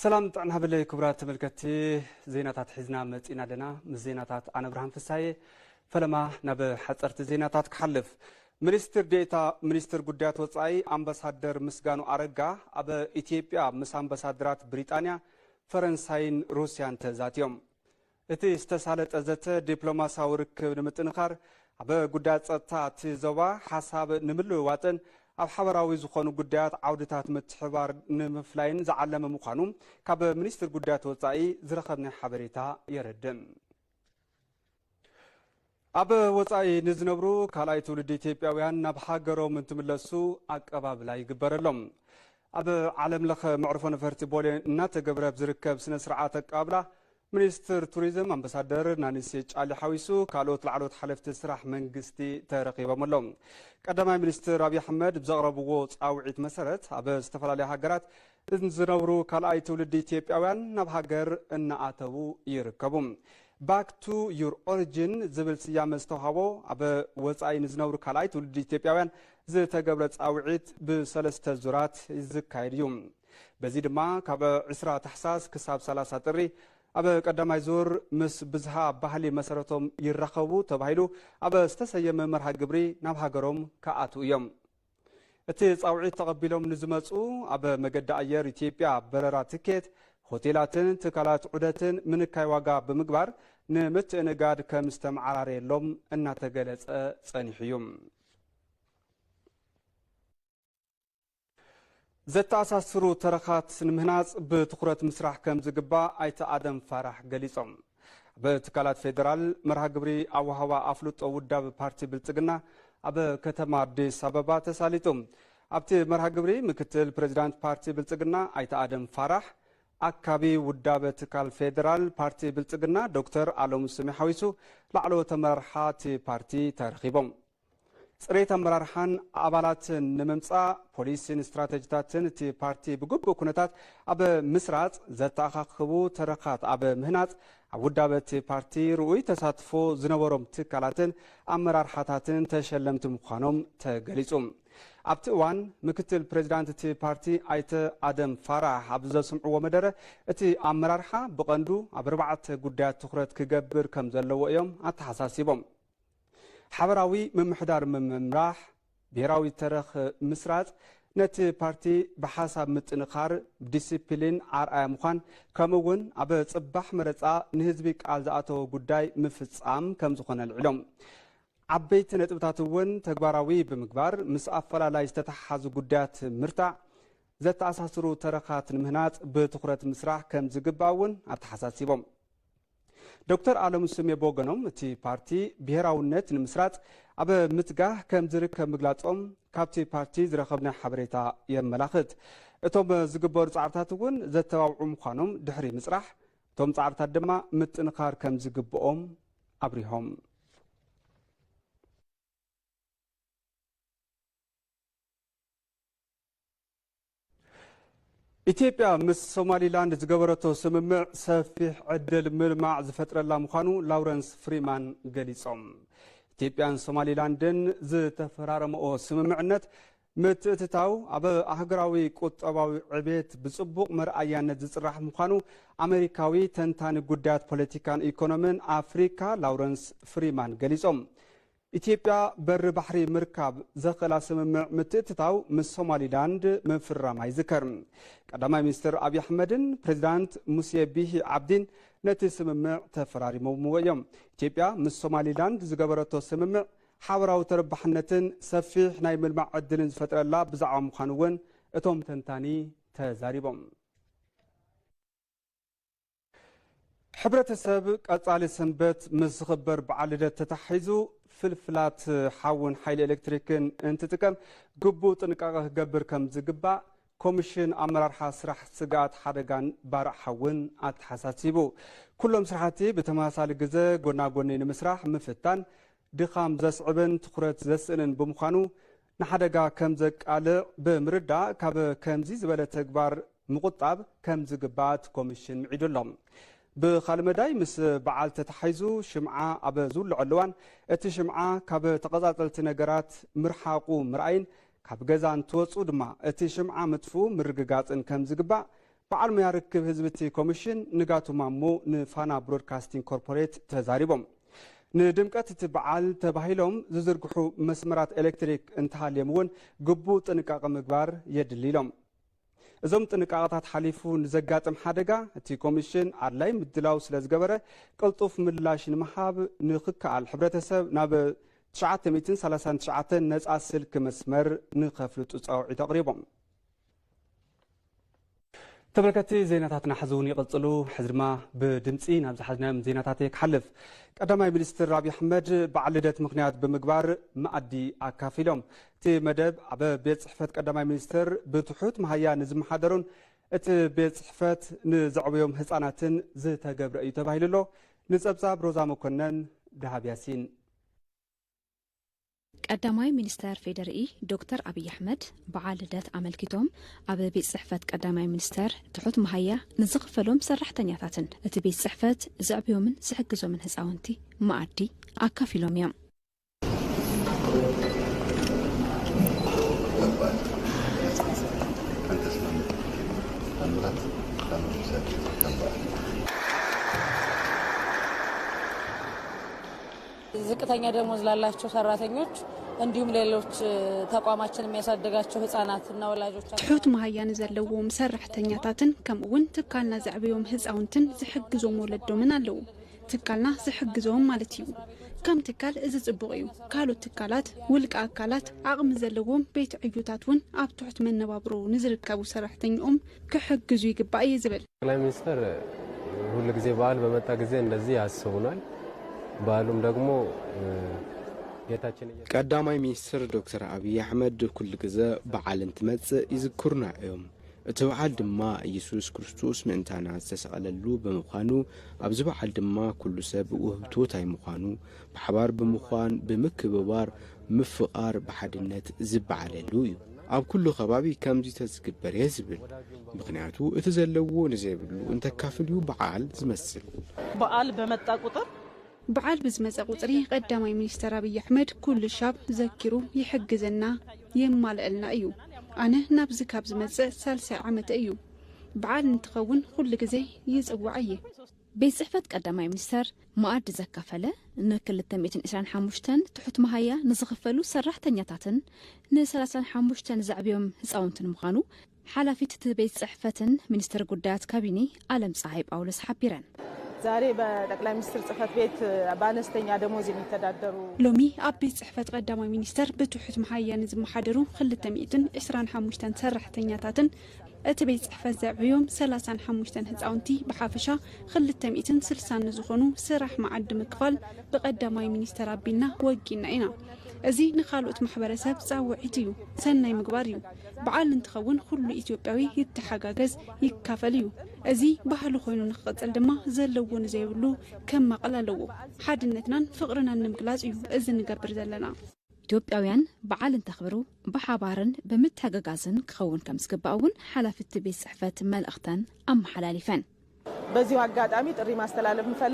ሰላም ጥዕና ሃበለይ ክቡራት ተመልከትቲ፣ ዜናታት ሒዝና መጺና ኣለና። ምስ ዜናታት ኣነ ብርሃን ፍሳየ። ፈለማ ናብ ሓጸርቲ ዜናታት ክሓልፍ። ሚኒስትር ዴኤታ ሚኒስትር ጉዳያት ወጻኢ ኣምባሳደር ምስጋኑ ኣረጋ ኣብ ኢትዮጵያ ምስ ኣምባሳደራት ብሪጣንያ፣ ፈረንሳይን ሩስያን ተዛትዮም። እቲ ዝተሳለጠ ዘተ ዲፕሎማስያዊ ርክብ ንምጥንኻር፣ ኣብ ጉዳያት ጸጥታ እቲ ዞባ ሓሳብ ንምልውዋጥን ኣብ ሓበራዊ ዝኾኑ ጉዳያት ዓውድታት ምትሕባር ንምፍላይን ዝዓለመ ምዃኑ ካብ ሚኒስትር ጉዳያት ወጻኢ ዝረኸብናዮ ሓበሬታ የረድእ። ኣብ ወጻኢ ንዝነብሩ ካልኣይ ትውልዲ ኢትዮጵያውያን ናብ ሃገሮም እንትምለሱ ኣቀባብላ ይግበረሎም። ኣብ ዓለም ለኸ መዕርፎ ነፈርቲ ቦሌ እናተገብረ ኣብ ዝርከብ ስነ ስርዓት ኣቀባብላ፣ ሚኒስትር ቱሪዝም ኣምባሳደር ናኒሴ ጫሊ ሓዊሱ ካልኦት ላዕለዎት ሓለፍቲ ስራሕ መንግስቲ ተረኺቦም ኣለዉ። ቀዳማይ ሚኒስትር ኣብይ ኣሕመድ ብዘቕረብዎ ጻውዒት መሰረት፣ ኣብ ዝተፈላለዩ ሃገራት ዝነብሩ ካልኣይ ትውልዲ ኢትዮጵያውያን ናብ ሃገር እናኣተዉ ይርከቡ። Back to your origin ዝብል ስያመ ዝተውሃቦ ኣብ ወጻኢ ንዝነብሩ ካልኣይ ትውልዲ ኢትዮጵያውያን ዝተገብረ ጻውዒት ብሰለስተ ዙራት ዝካየድ እዩ። በዚ ድማ ካብ ዕስራ ታሕሳስ ክሳብ ሰላሳ ጥሪ ኣብ ቀዳማይ ዙር ምስ ብዝሃ ባህሊ መሰረቶም ይራኸቡ ተባሂሉ ኣብ ዝተሰየመ መርሃ ግብሪ ናብ ሃገሮም ክኣትዉ እዮም። እቲ ጻውዒት ተቐቢሎም ንዝመጹ ኣብ መገዲ ኣየር ኢትዮጵያ በረራ ትኬት፣ ሆቴላትን ትካላት ዑደትን ምንካይ ዋጋ ብምግባር ንምትእንጋድ ከም ዝተመዓራረየሎም እናተገለጸ ጸኒሑ እዩ። ዘተኣሳስሩ ተረኻት ንምህናጽ ብትኹረት ምስራሕ ከም ዝግባእ ኣይተ ኣደም ፋራሕ ገሊጾም። ኣብ ትካላት ፌደራል መርሃ ግብሪ ኣወሃህባ ኣፍልጦ ውዳብ ፓርቲ ብልጽግና ኣብ ከተማ ኣዲስ ኣበባ ተሳሊጡ። ኣብቲ መርሃ ግብሪ ምክትል ፕሬዚዳንት ፓርቲ ብልጽግና ኣይተ ኣደም ፋራሕ፣ ኣካቢ ውዳበ ትካል ፌደራል ፓርቲ ብልጽግና ዶክተር ኣሎም ስሜ ሓዊሱ ላዕለዎት ኣመራርሓ እቲ ፓርቲ ተረኺቦም። ጽሬት ኣመራርሓን ኣባላትን ንምምጻእ፣ ፖሊሲን ስትራተጂታትን እቲ ፓርቲ ብግቡእ ኩነታት ኣብ ምስራጽ፣ ዘተኣኻኽቡ ተረኻት ኣብ ምህናጽ፣ ኣብ ውዳበ እቲ ፓርቲ ርኡይ ተሳትፎ ዝነበሮም ትካላትን ኣመራርሓታትን ተሸለምቲ ምዃኖም ተገሊጹ። ኣብቲ እዋን፣ ምክትል ፕሬዚዳንት እቲ ፓርቲ ኣይተ ኣደም ፋራህ ኣብ ዘስምዕዎ መደረ፣ እቲ ኣመራርሓ ብቐንዱ ኣብ ኣርባዕተ ጉዳያት ትኹረት ክገብር ከም ዘለዎ እዮም ኣተሓሳሲቦም። ሓበራዊ ምምሕዳር ምምራሕ፣ ብሄራዊ ተረኽ ምስራጽ፣ ነቲ ፓርቲ ብሓሳብ ምጥንኻር፣ ብዲሲፕሊን ኣርኣያ ምዃን፣ ከምኡ እውን ኣብ ጽባሕ መረጻ ንህዝቢ ቃል ዝኣተዎ ጉዳይ ምፍጻም ከም ዝኾነ ኣልዒሎም። ዓበይቲ ነጥብታት እውን ተግባራዊ ብምግባር፣ ምስ ኣፈላላይ ዝተተሓሓዙ ጉዳያት ምርታዕ፣ ዘተኣሳስሩ ተረኻት ንምህናጽ ብትኹረት ምስራሕ ከም ዝግባእ እውን ኣተሓሳሲቦም። ዶክተር ኣለሙ ስሜ ብወገኖም፣ እቲ ፓርቲ ብሄራውነት ንምስራጽ ኣብ ምትጋህ ከም ዝርከብ ምግላጾም ካብቲ ፓርቲ ዝረኸብናዮ ሓበሬታ የመላኽት። እቶም ዝግበሩ ጻዕርታት እውን ዘተባብዑ ምዃኖም ድሕሪ ምጽራሕ፣ እቶም ጻዕርታት ድማ ምጥንኻር ከም ዝግብኦም ኣብሪሆም። ኢትዮጵያ ምስ ሶማሊላንድ ዝገበረቶ ስምምዕ ሰፊሕ ዕድል ምልማዕ ዝፈጥረላ ምዃኑ ላውረንስ ፍሪማን ገሊጾም። ኢትዮጵያን ሶማሊላንድን ዝተፈራረመኦ ስምምዕነት ምትእትታው ኣብ ኣህጉራዊ ቁጠባዊ ዕቤት ብጽቡቕ መርኣያነት ዝጽራሕ ምዃኑ ኣመሪካዊ ተንታኒ ጉዳያት ፖለቲካን ኢኮኖምን ኣፍሪካ ላውረንስ ፍሪማን ገሊጾም። ኢትዮጵያ በሪ ባሕሪ ምርካብ ዘኽእላ ስምምዕ ምትእትታው ምስ ሶማሊላንድ ምፍራማ ይዝከር። ቀዳማይ ሚኒስትር ኣብይ ኣሕመድን ፕሬዚዳንት ሙሴ ቢሂ ዓብዲን ነቲ ስምምዕ ተፈራሪሞምዎ እዮም። ኢትዮጵያ ምስ ሶማሊላንድ ዝገበረቶ ስምምዕ ሓበራዊ ተረባሕነትን ሰፊሕ ናይ ምልማዕ ዕድልን ዝፈጥረላ ብዛዕባ ምዃኑ እውን እቶም ተንታኒ ተዛሪቦም። ሕብረተሰብ ቀጻሊ ሰንበት ምስ ዝኽበር በዓል ልደት ተታሒዙ ፍልፍላት ሓውን ሓይሊ ኤሌክትሪክን እንትጥቀም ግቡእ ጥንቃቐ ክገብር ከም ዝግባእ ኮሚሽን ኣመራርሓ ስራሕ ስግኣት ሓደጋን ባርዕ ሓውን ኣተሓሳሲቡ። ኩሎም ስራሕቲ ብተመሳሳሊ ግዘ ጎናጎኒ ንምስራሕ ምፍታን ድኻም ዘስዕብን ትኹረት ዘስእንን ብምዃኑ ንሓደጋ ከም ዘቃልዕ ብምርዳእ ካብ ከምዚ ዝበለ ተግባር ምቑጣብ ከም ዝግባእ እቲ ኮሚሽን ምዒዱ ኣሎ። ብኻልእ መዳይ ምስ በዓል ተታሒዙ ሽምዓ ኣብ ዝውልዐሉ እዋን እቲ ሽምዓ ካብ ተቐጻጸልቲ ነገራት ምርሓቑ ምርኣይን ካብ ገዛ እንትወጹ ድማ እቲ ሽምዓ ምጥፍኡ ምርግጋጽን ከም ዝግባእ በዓል ሞያ ርክብ ህዝቢ እቲ ኮሚሽን ንጋቱ ማሞ ንፋና ብሮድካስቲንግ ኮርፖሬት ተዛሪቦም። ንድምቀት እቲ በዓል ተባሂሎም ዝዝርግሑ መስመራት ኤሌክትሪክ እንተሃልዮም እውን ግቡእ ጥንቃቐ ምግባር የድሊ ኢሎም። እዞም ጥንቃቐታት ሓሊፉ ንዘጋጥም ሓደጋ እቲ ኮሚሽን ኣድላይ ምድላው ስለ ዝገበረ ቅልጡፍ ምላሽ ንምሃብ ንኽከኣል ሕብረተሰብ ናብ ትሽዓተ ሚእትን ሰላሳን ትሽዓተን ነፃ ስልኪ መስመር ንኸፍልጡ ፃውዒት ኣቕሪቦም። ተመልከትቲ ዜናታትና ሕዚ እውን ይቕጽሉ። ሕዚ ድማ ብድምጺ ናብ ዝሓዝናዮም ዜናታት እየ ክሓልፍ። ቀዳማይ ሚኒስትር ኣብይ ኣሕመድ በዓል ልደት ምኽንያት ብምግባር መኣዲ ኣካፊሎም። እቲ መደብ ኣብ ቤት ጽሕፈት ቀዳማይ ሚኒስትር ብትሑት መሃያ ንዝመሓደሩን እቲ ቤት ጽሕፈት ንዘዕበዮም ህጻናትን ዝተገብረ እዩ ተባሂሉ ኣሎ። ንጸብጻብ ሮዛ መኮነን፣ ደሃብ ያሲን። ቀዳማይ ሚኒስተር ፌዴሪኢ ዶክተር ኣብይ ኣሕመድ በዓል ልደት ኣመልኪቶም ኣብ ቤት ጽሕፈት ቀዳማይ ሚኒስተር ትሑት መሃያ ንዝኽፈሎም ሰራሕተኛታትን እቲ ቤት ጽሕፈት ዘዕብዮምን ዝሕግዞምን ህፃውንቲ መኣዲ ኣካፊሎም እዮም። ዝቅተኛ ደሞዝ ላላቸው ሰራተኞች እንዲሁም ሌሎች ተቋማችን የሚያሳድጋቸው ህጻናትና ወላጆቻችን ትሑት መሃያ ንዘለዎም ሰራሕተኛታትን ከምኡ እውን ትካልና ዘዕበዮም ህፃውንትን ዝሕግዞም ወለዶምን ኣለዉ። ትካልና ዝሕግዞም ማለት እዩ። ከም ትካል እዚ ፅቡቕ እዩ። ካልኦት ትካላት፣ ውልቀ ኣካላት ዓቕሚ ዘለዎም ቤት ዕዩታት እውን ኣብ ትሑት መነባብሮ ንዝርከቡ ሰራሕተኛኦም ክሕግዙ ይግባእ እየ ዝብል። ጠቅላይ ሚኒስትር ሁል ጊዜ በዓል በመጣ ጊዜ እንደዚህ ያስቡናል። በዓሉም ደግሞ ጌታችን ቀዳማይ ሚኒስትር ዶክተር ኣብይ ኣሕመድ ኩሉ ግዘ በዓል እንትመፅእ ይዝክሩና እዮም። እቲ በዓል ድማ ኢየሱስ ክርስቶስ ምእንታና ዝተሰቐለሉ ብምዃኑ ኣብዚ በዓል ድማ ኩሉ ሰብ ውህብቶታይ ምዃኑ ብሓባር ብምዃን ብምክብባር ምፍቓር ብሓድነት ዝበዓለሉ እዩ። ኣብ ኩሉ ከባቢ ከምዚ ተዝግበር እየ ዝብል። ምኽንያቱ እቲ ዘለዎ ንዘይብሉ እንተካፍል እዩ በዓል ዝመስል። በዓል በመጣ ቁጥር በዓል ብዝመፀ ቁፅሪ ቀዳማይ ሚኒስተር ኣብይ ኣሕመድ ኩሉ ሻብ ዘኪሩ ይሕግዘና የማልእልና እዩ። ኣነ ናብዚ ካብ ዝመፅእ ሳልሳይ ዓመተ እዩ። በዓል እንትኸውን ኩሉ ግዜ ይፅዋዕ እየ። ቤት ጽሕፈት ቀዳማይ ሚኒስተር መኣዲ ዘካፈለ ን ክልተ ሚእትን ዕስራን ሓሙሽተን ትሑት መሃያ ንዝኽፈሉ ሰራሕተኛታትን ን ሰላሳን ሓሙሽተን ዘዕብዮም ህፃውንትን ምዃኑ ሓላፊት እቲ ቤት ጽሕፈትን ሚኒስትር ጉዳያት ካቢኔ ኣለም ፀሃይ ጳውሎስ ሓቢረን። ዛሬ በጠቅላይ ሚኒስትር ጽህፈት ቤት በአነስተኛ ደሞዝ የሚተዳደሩ ሎሚ ኣብ ቤት ጽሕፈት ቀዳማይ ሚኒስተር ብትሑት መሃያ ንዝመሓደሩ ክልተ ሚእትን ዕስራን ሓሙሽተን ሰራሕተኛታትን እቲ ቤት ጽሕፈት ዘዕብዮም ሰላሳን ሓሙሽተን ህፃውንቲ ብሓፈሻ ክልተ ሚእትን ስልሳን ንዝኾኑ ስራሕ መዓዲ ምክፋል ብቀዳማይ ሚኒስተር ኣቢልና ወጊና ኢና። እዚ ንኻልኦት ማሕበረሰብ ፃውዒት እዩ፣ ሰናይ ምግባር እዩ። በዓል እንትኸውን ኩሉ ኢትዮጵያዊ ይተሓጋገዝ፣ ይካፈል እዩ። እዚ ባህሊ ኮይኑ ንክቕፅል ድማ ዘለዎ ንዘይብሉ ከማቐል ኣለዎ። ሓድነትናን ፍቕርናን ንምግላፅ እዩ እዚ ንገብር ዘለና። ኢትዮጵያውያን በዓል እንተኽብሩ ብሓባርን ብምትሕግጋዝን ክኸውን ከም ዝግባእ እውን ሓላፊት ቤት ጽሕፈት መልእኽተን ኣመሓላሊፈን። በዚሁ አጋጣሚ ጥሪ ማስተላለፍ ምፈልግ